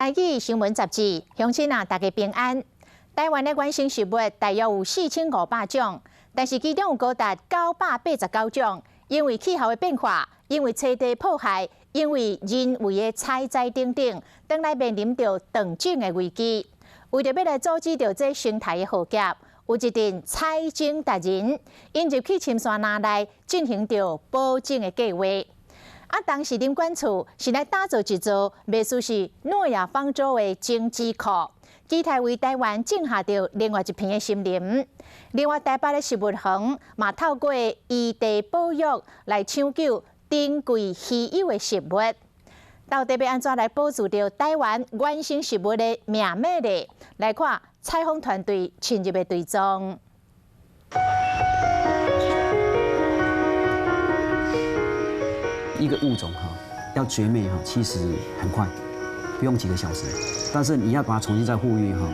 台語新聞雜誌，鄉親啊，大家平安。台灣的原生植物大約有4500種，但是其中有高達989種，因為氣候的變化，因為棲地破壞，因為人為的採摘等等，轉來面臨著斷種的危機。為著欲來阻止著這生態的浩劫，有一陣採種達人，𪜶入去深山林內進行著保種的計劃。啊，當時林管處是來打造一座袂輸是諾亞方舟的種子庫，期待為台灣種下著另外一片的森林。另外，台北的植物園嘛透過異地保育來搶救珍貴稀有的植物。到底欲按怎來保住著台灣原生植物的命脈呢？來看採訪團隊深入的追蹤。一個物種哈要絕滅哈，其實很快，不用幾個小時。但是你要把它重新再復育哈，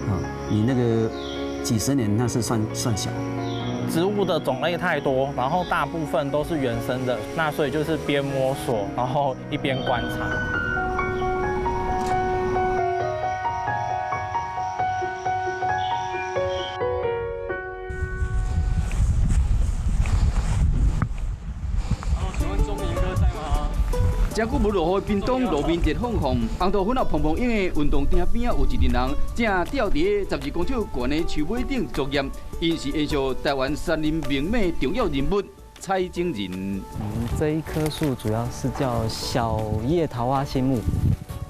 啊，你那個幾十年那是算算小。植物的種類太多，然後大部分都是原生的，那所以就是邊摸索，然後一邊觀察。這久無落雨的屏東路面熱烘烘，紅桃粉仔蓬蓬湧的運動場邊仔有一陣人正吊佇12公尺懸的樹尾頂作業，𪜶是延續台灣山林命脈重要人物採種人。我們這一棵樹主要是叫小葉桃花心木，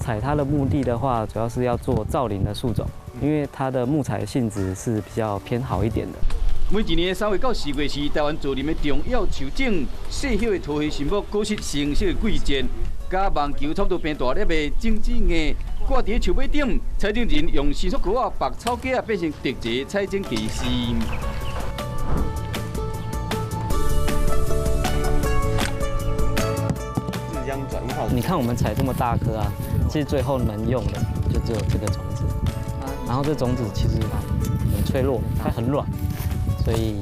採它的目的的話，主要是要做造林的樹種，因為它的木材性質是比較偏好一點的。每一年3月到4月是台灣造林的重要樹種，細葉的桃花心木果實成熟的季節，佮網球差不多般大粒的種子葉掛佇樹尾頂，採種人用伸縮鉤仔縛草格仔變成特製採種技師。你看我們採這麼大棵啊，其實最後能用的就只有這個種子，然後這種子其實很脆弱，它很軟。所以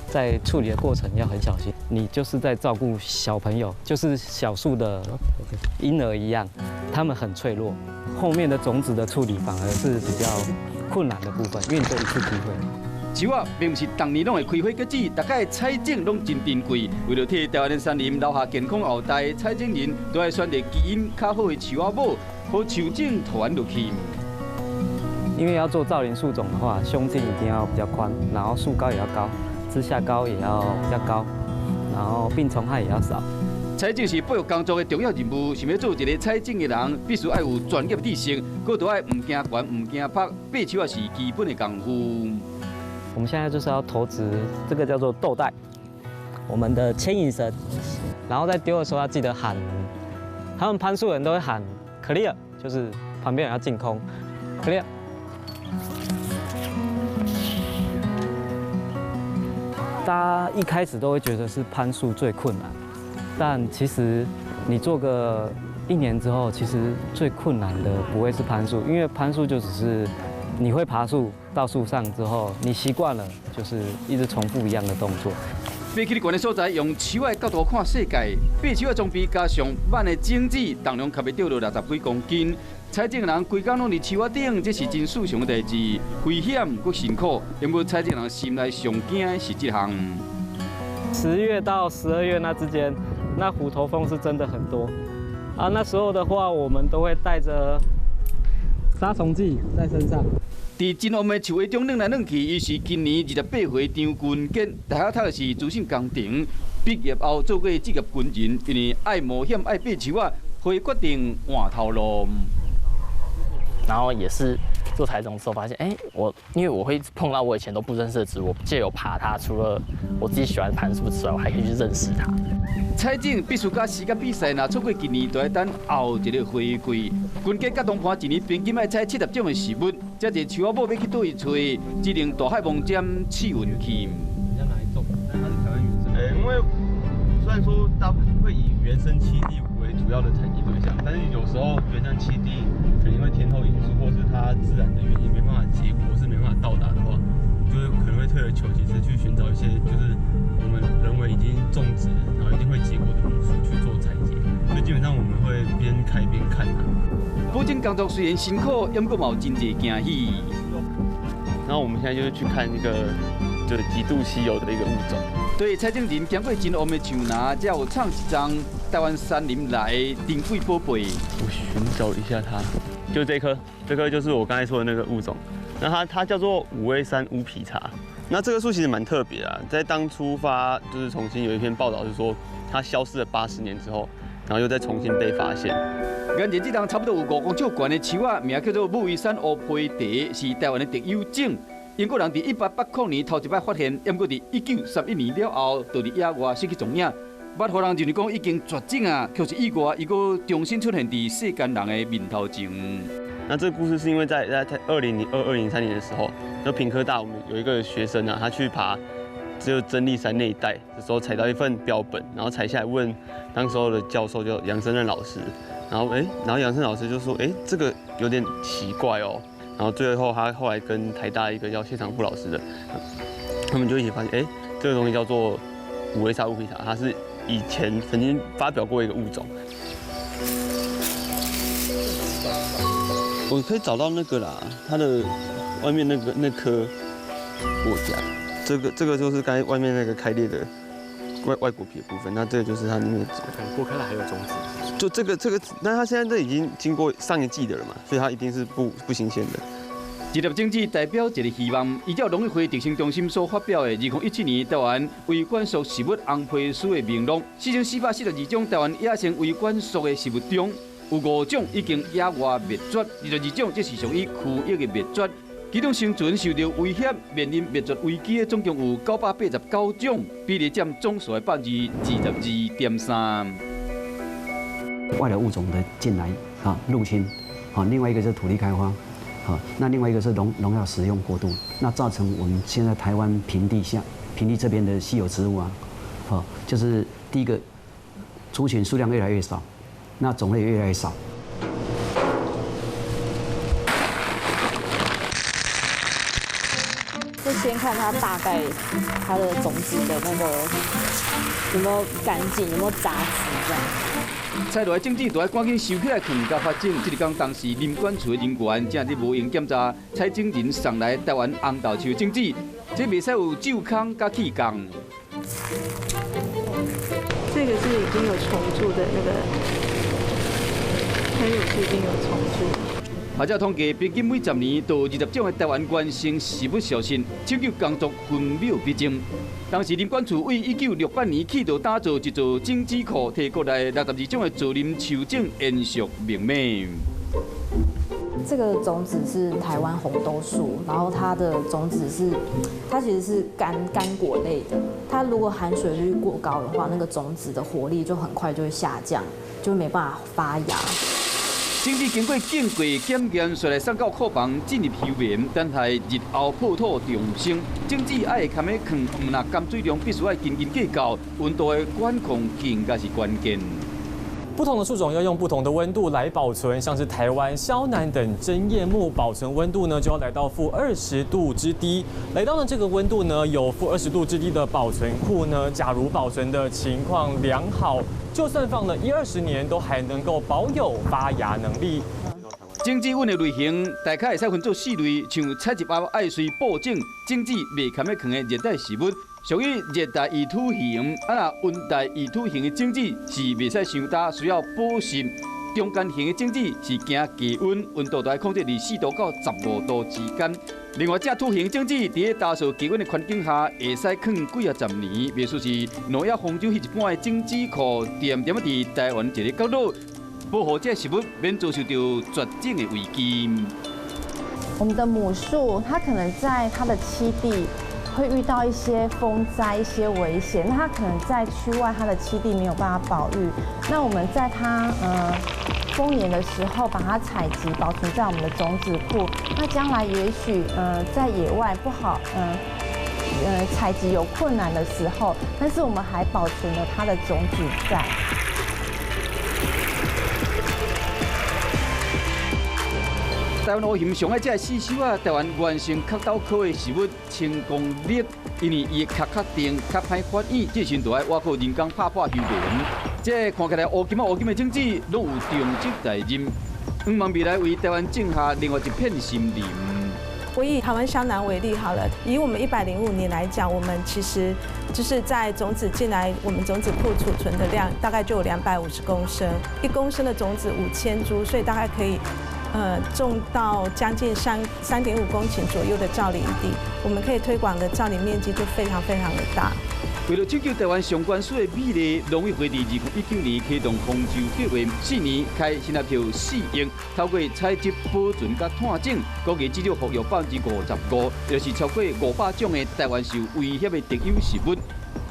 在處理的過程要很小心，你就是在照顧小朋友，就是小樹的嬰兒一樣，他們很脆弱。後面的種子的處理反而是比較困難的部分，因為你這一次機會。樹仔並毋是逐年攏會開花結籽，逐擺採種攏真珍貴。為著替台灣的山林留下健康後代，採種人都愛選擇基因較好的樹仔母，予樹種傳落去。因為要做造林樹種的話，胸徑一定要比較寬，然後樹高也要高，枝下高也要比較高，然後病蟲害也要少。採種是保育工作的重要任務，想欲做一個採種的人，必須愛有專業知識，閣著愛毋驚懸、毋驚曝，爬樹仔是基本的功夫。我們現在就是要投擲這個叫做豆袋，我們的牽引繩，然後在丟的時候要記得喊，他們攀樹人都會喊 clear，就是旁邊人要淨空 clear。大家一開始都會覺得是攀樹最困難，但其實你做個一年之後，其實最困難的不會是攀樹，因為攀樹就只是你會爬樹到樹上之後，你習慣了，就是一直重複一樣的動作。爬去懸的所在，用樹仔的角度看世界。爬樹仔裝備加上挽的種子，重量較袂著60幾公斤。採種人規工攏佇樹仔頂，這是真事常的代誌，危險閣辛苦。不過採種人心內上驚的是這項。10月到12月那之間，那虎頭蜂是真的很多啊。那時候的話，我們都會帶著殺蟲劑在身上。佇真烏的樹葉中轉來轉去，伊是今年28歲張軍傑，大學讀的是資訊工程，畢業後做過職業軍人，因為愛冒險、愛爬樹仔，所以決定換頭路。然後也是做採種之後發現，哎，我因為我會碰到我以前都不認識的植物，藉由爬它，除了我自己喜歡攀樹之外，我還可以去認識它。採種必須佮時間比賽，若錯過今年，就愛等後一個花季。軍傑佮同伴一年平均愛採70種的食物，這濟樹仔母欲去佗位揣，只能大海摸針試運氣。欸，因為雖然說大部分會以原生棲地為主要的採集對象，但是有時候原生棲地可能因為天候因素或是它自然的原因沒辦法結果，是沒辦法到達的話，就是可能會退而求其次去尋找一些就是我們人為已經種植，然後一定會結果的母樹去做採集。所以基本上我們會邊開邊看啊。保种工作虽然辛苦，不过嘛有真济惊喜。然后我们现在就是去看一个就是极度稀有的一个物种。对，采种人经过真乌的树林，才有藏一丛台湾山林内的珍贵宝贝。我寻找一下它，就这颗，这颗就是我刚才说的那个物种。那它叫做武威山乌皮茶。那这棵树其实蛮特别啊，在当初发就是重新有一篇报道是说，它消失了80年之后，然后又再重新被发现。眼前这丛差不多有5公尺悬的树仔，名叫做武夷山乌皮茶，是台湾的特有种。英国人伫1880年头一摆发现，毋过伫1931年了后，就伫野外失去踪影。捌予人认为讲已经绝种啊，却是意外，伊阁重新出现伫世间人的面头前。那这个故事是因为在2002、2003年的时候，就屏科大我们有一个学生啊，他去爬只有真力山那一带的时候，采到一份标本，然后采下来问当时候的教授叫杨生任老师，然后哎，然后杨生老师就说，哎，这个有点奇怪哦。然后最后他后来跟台大一个叫谢长富老师的，他们就一起发现，哎，这个东西叫做武威沙乌皮茶，它是以前曾经发表过一个物种。我可以找到那个啦，它的外面那个那颗果荚，这个就是刚才外面那个开裂的外果皮的部分，那这个就是它里面的。剥开了还有种子。就这个，那它现在这已经经过上一季的了嘛，所以它一定是不新鲜的。一粒种子代表一个希望。依照农委会特生中心所发表的2017年台湾维管束植物红皮书的名录，4442种台湾野生维管束的植物中，有五种已经野外灭绝，22种则是属于区域的灭绝。其中生存受到威胁、面临灭绝危机的总共有989种，比例占总数的22.3%。外来物种的进来啊入侵，啊，另外一个是土地开发，好，那另外一个是农药使用过度，那造成我们现在台湾平地这边的稀有植物啊，好，就是第一个族群数量越来越少，那种类越来越少。就先看它大概它的种子的那个有没有干净，有没有杂质这样。采落来种子，就爱赶紧收起来，囥佮发种。这一工当时林管处的人员正伫无闲检查采种人送来台湾红豆树种子，这袂使有蛀空佮气孔。这个是已经有虫蛀的那个，黑乳是已经有虫蛀。学者统计，平均每10年就有20种的台湾原生植物消失，抢救工作分秒必争。当时林管处为1968年起就打造一座种子库，提国内62种的造林树种延续命脉。这个种子是台湾红豆树，然后它的种子是，它其实是干果类的。它如果含水率过高的话，那个种子的活力就很快就会下降，就没办法发芽。种子经过净过检验，煞来送到库房进入休眠，等待日后破土重生。种子爱堪咧囥，毋但含水量必须爱斤斤计较，温度的管控更加是关键。不同的树种要用不同的温度来保存，像是台湾肖楠等针叶木，保存温度呢就要来到负二十度之低。来到了这个温度呢，有负二十度之低的保存库呢，假如保存的情况良好，就算放了一二十年，都还能够保有发芽能力。种子稳的类型大概会使分做四类，像采集后爱随播种，种子袂堪咧囥的热带植物，属于热带易土型；啊，若温带易土型的种子是袂使伤焦，需要保湿。中间型的种子是惊低温，温度爱控制伫4度到15度之间。另外，这土型种子伫咧焦燥低温的环境下，会使囥几仔十年。袂输是诺亚方舟彼一般的种子库，恬恬伫台湾一个角落。保护这植物免遭受到绝种的危机。我们的母树，它可能在它的栖地会遇到一些风灾、一些危险，那它可能在区外它的栖地没有办法保育。那我们在它丰年的时候把它采集保存在我们的种子库，那将来也许在野外不好采集有困难的时候，但是我们还保存了它的种子在。台湾乌熊上爱食的四收仔，台湾原生壳斗科的植物青公栗，因为伊的壳较硬，较歹发育，这时就爱倚靠人工拍破休眠。这看起来乌金仔乌金的种子，拢有重责代任。向望未來為台灣種下另外一片森林。我以台灣肖楠為例好了，以我們105年來講，我們其實就是在種子進來，我們種子庫儲存的量大概就有250公升，1公升的種子5000株，所以大概可以種到將近3.5公頃左右的造林地，我們可以推廣的造林面積就非常非常的大。為了拯救台灣上懸殊的美麗，農委會佇2019年啟動豐洲計畫，4年開新台票4億，透過採集、保存佮探種，估計至少復育55%，就是超過500種的台灣受威脅的特有植物。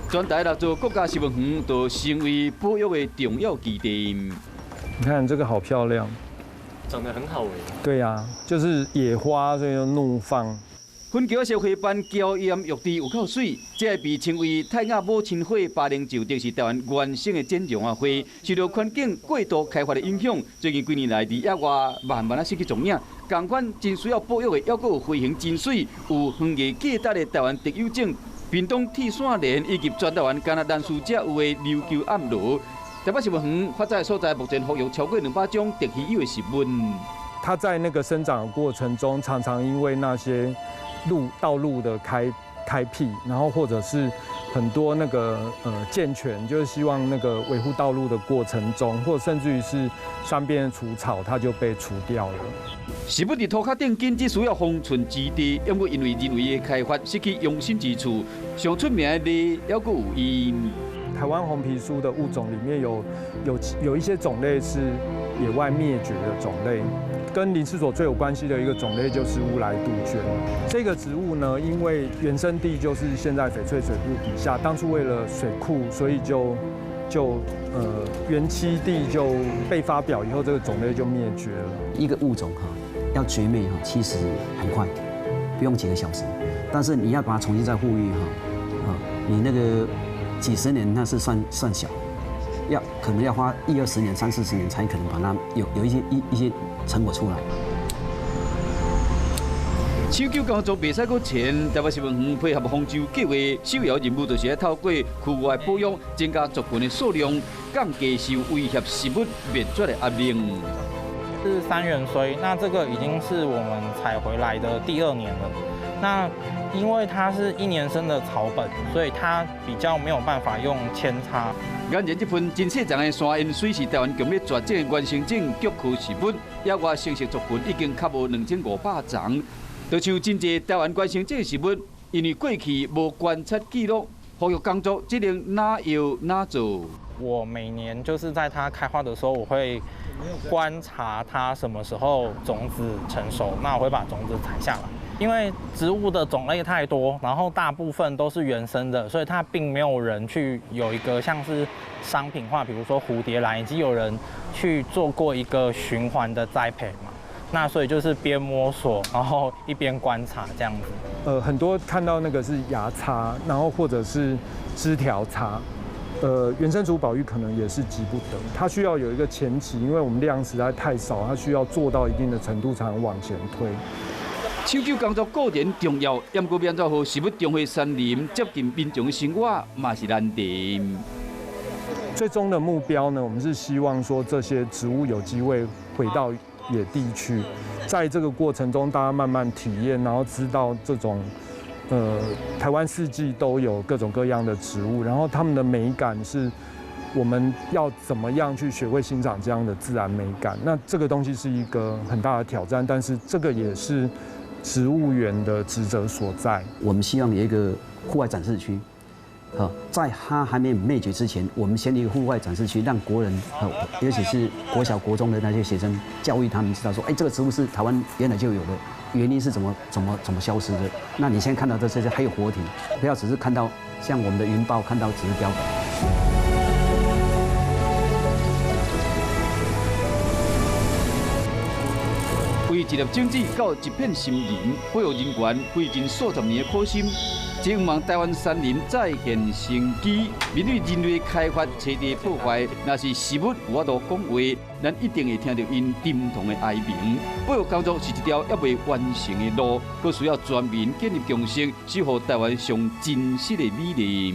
全台六座國家植物園都成為保育的重要基地。你看這個好漂亮，長得很好哎。對呀，就是野花，所以就怒放。粉橋小花斑嬌豔欲滴有夠媠，這个被稱為泰雅母親花巴玲就就是台灣原生的剪絨仔花，受到環境過度開發的影響，最近幾年來佇野外慢慢仔失去蹤影。仝款真需要保育的，猶閣有花形真媠、有園藝價值的台灣特有種屏東鐵線蓮，以及全台灣干焦蘭嶼才有的琉球暗螺。台北植物園發展的所在，目前復育超過200種特稀有的植物。它在那個生長的過程中，常常因為那些道路的開闢，然後或者是很多那個健全，就是希望那個維護道路的過程中，或甚至於是山邊的除草，它就被除掉了。植物佇塗跤頂緊，只需要封存之地，毋過因為人為的開發，失去容身之處。上出名的梨，猶閣有伊。台灣紅皮書的物種裡面有一些種類是野外滅絕的種類，跟林試所最有關係的一個種類就是烏來杜鵑。這個植物呢，因為原生地就是現在翡翠水庫底下，當初為了水庫，所以就原棲地就被發表以後，這個種類就滅絕了。一個物種哈要絕滅哈，其實很快，不用幾個小時，但是你要把它重新再復育哈，啊，你那個幾十年那是算小，要可能要花一二十年、三四十年才可能把它有一些成果出來。搶救工作袂使閣前，台北植物園配合豐洲計畫，首要任務就是欲透過區外保育，增加族群的數量，降低受威脅植物滅絕的壓力。是三元荽，那這個已經是我們採回來的第二年了。那因為它是一年生的草本，所以它比較沒有辦法用扦插。眼前這盆真細叢的山芫荽是台灣強欲絕種的原生種菊科植物，野外生息族群已經較無2500叢。就像真濟台灣原生種植物，因為過去無觀察記錄，復育工作只能哪搖哪做。我每年就是在它開花的時候，我會觀察它什麼時候種子成熟，那我會把種子採下來。因為植物的種類太多，然後大部分都是原生的，所以它並沒有人去有一個像是商品化，比如說蝴蝶蘭，以及有人去做過一個循環的栽培嘛。那所以就是邊摸索，然後一邊觀察這樣子。很多看到那個是芽插，然後或者是枝條插。原生植物保育可能也是急不得，它需要有一個前期，因為我們量實在太少，它需要做到一定的程度才能往前推。搶救工作固然重要，毋過欲按怎予植物重回山林，接近民眾生活嘛是難題。最終的目標呢，我們是希望說這些植物有機會回到野地去，在這個過程中，大家慢慢體驗，然後知道這種，台灣四季都有各種各樣的植物，然後它們的美感是我們要怎麼樣去學會欣賞這樣的自然美感？那這個東西是一個很大的挑戰，但是這個也是植物園的職責所在。我們希望有一個戶外展示區，好，在它還沒有滅絕之前，我們先一個戶外展示區，讓國人，尤其是國小、國中的那些學生，教育他們知道說，哎，這個植物是台灣原來就有的，原因是怎麼消失的？那你現在看到的這些還有活體，不要只是看到像我們的雲豹，看到只是標本。為一粒種子到一片森林，保育人員費盡數十年的苦心，希望台灣山林再現生機。面對人類開發、棲地破壞，若是植物有法度講話，咱一定會聽著𪜶沉痛的哀鳴。保育工作是一條猶未完成的路，閣需要全民建立共識，守護台灣上真實的美麗。